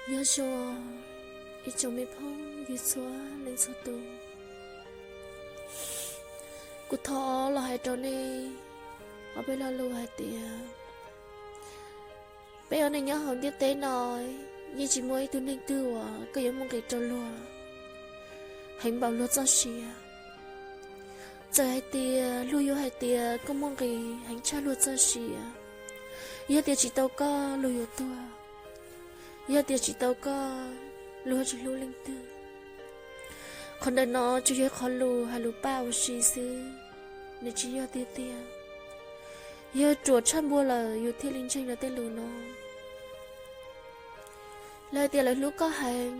Nyob zoo ib tsoom me phooj ywg txhua leej txhua tus, kuv thov los hais rau nej ob peb lo lus hais tias, peb ua neej nyob hauv ntiaj teb no yeej tsis muaj ib tug neeg twg uas koj yuav muaj nqis rau luag heev npaum luag txoj sia. Txawm hais tias luag yuav hais tias koj muaj nqis heev tshaj luag txoj sia, yog tias tsis tau koj luag yuav tuag, yog tias tsis tau koj luag tsis hlub leej twg. Qhov ntawm no tsuas yog qhov lus hais lus paj ua si xwb, nws tsis yog tiag tiag. Yog ruam tshaj npua lawm yus thiaj li ntseeg lawv tej lus no. Lawv hais tias lawv hlub koj heev,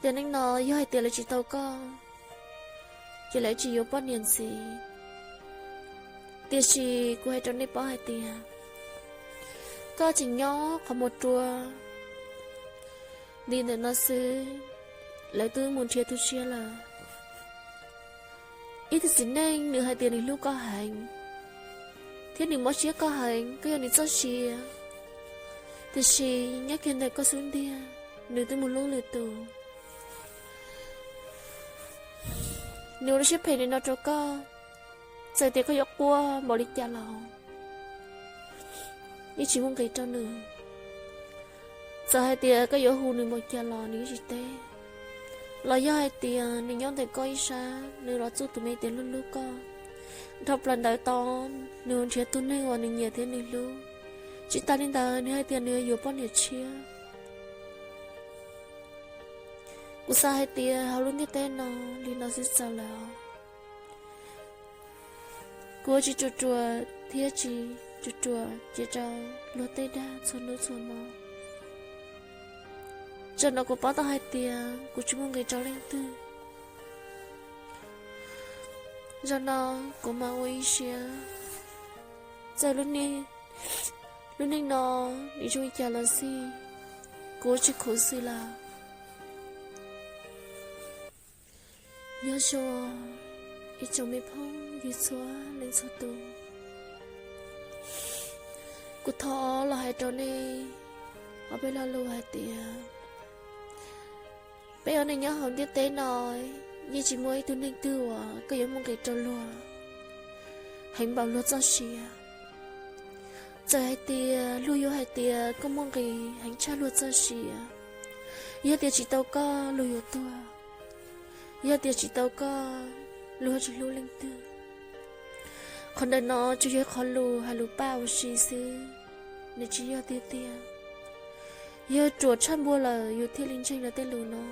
tiam neej no yog hais tias lawv tsis tau koj, ces lawv tsis yuav poj niam ntxiv. Tiam sis kuv hais rau nej paub hais tias, koj tseem nyob qhov muag rua li ntawm no xwb, lawv twb mus nrhiav tu siab lawm. Ib tug txiv neej nws hais tias nws hlub koj heev, thiab nws mob siab koj heev, koj yog nws txoj sia, tiam sis nyob kiag ntawm koj xub ntiag, nws twb mus hlub lwm tus. Nws ua lub siab phem li no rau koj, txawm tias koj yuav quaj npaum li cas los yeej tsis muaj nqis rau nws. Txawm hais tias koj yuav hu nws npaum cas los nws yeej tsis teb, los yog hais tias nws nyob ntawm koj ib sab, nws los txuj tus me tias hlub hlub koj, dhau plaws ntawd tod nws mus nrhiav tus neeg uas nws nyiam thiab nws hlub. Tsis tas li ntawd nws hais tias nws yuav yuav poj niam tshiab. Kuv xav hais tias hauv lub ntiaj teb no li no xwb txaus lawm. Kuv ua tsis ruam ruam thiab tsis ruam ruam cia rau luag tej dag txhua hnub txhua hmo. Zaum no kuv paub tau hais tias kuv tsis muaj nqis rau leej twg. Zaum no kuv mam ua ib siab, txawm lub neej no nws zoo li cas los xij, kuv tsis khuv xim lawm. Nyob zoo ib tsoom me phooj ywg txhua leej txhua tus, kuv thov los hais rau nej ob peb lo lus hais tias, peb ua neej nyob hauv ntiaj teb no yeej tsis muaj ib tug neeg twg uas koj yuav muaj nqis rau luag heev npaum luag txoj sia. Txawm hais tias luag yuav hais tias koj muaj nqis heev tshaj luag txoj sia, yog tias tsis tau koj luag yuav tuag, yog tias tsis tau koj luag tsis hlub leej twg. Qhov ntawm no tsuas yog qhov lus hais lus paj ua si xwb, nws tsis yog tiag tiag. Yog ruam tshaj npua lawm yus thiaj li ntseeg lawv tej lus no.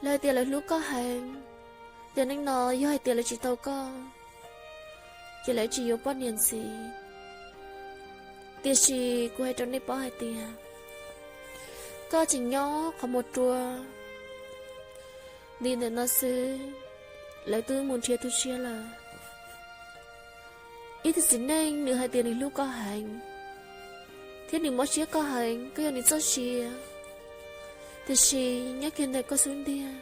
Lawv hais tias lawv hlub koj heev, tiam neej no yog hais tias lawv tsis tau koj, ces lawv tsis yuav poj niam ntxiv. Tiam sis kuv hais rau nej paub hais tias, koj tseem nyob qhov muag rua li ntawm no xwb, lawv twb mus nrhiav tu siab lawm. Ib tug txiv neej nws hais tias nws hlub koj heev, thiab nws mob siab koj heev, koj yog nws txoj sia, tiam sis nyob kiag ntawm koj xub ntiag,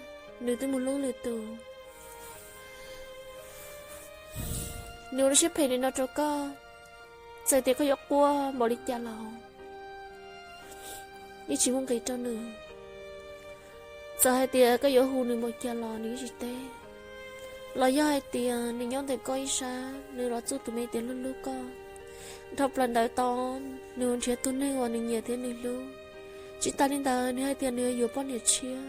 nws twb mus hlub lwm tus. Nws ua lub siab phem li no rau koj, txawm tias koj yuav quaj npaum li cas los yeej tsis muaj nqis rau nws. Txawm hais tias koj yuav hu nws npaum cas los nws yeej tsis teb. Los yog hais tias nws nyob ntawm koj ib sab, nws los txuj tus me tias hlub hlub koj, dhau plaws ntawd tod nws mus nrhiav tus neeg uas nws nyiam thiab nws hlub. Tsis tas li ntawd nws hais tias nws yuav yuav poj niam tshiab.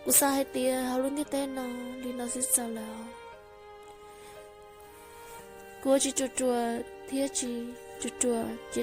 Kuv xav hais tias hauv lub ntiaj teb no li no xwb txaus lawm. Kuv ua tsis ruam ruam thiab tsis ruam ruam ces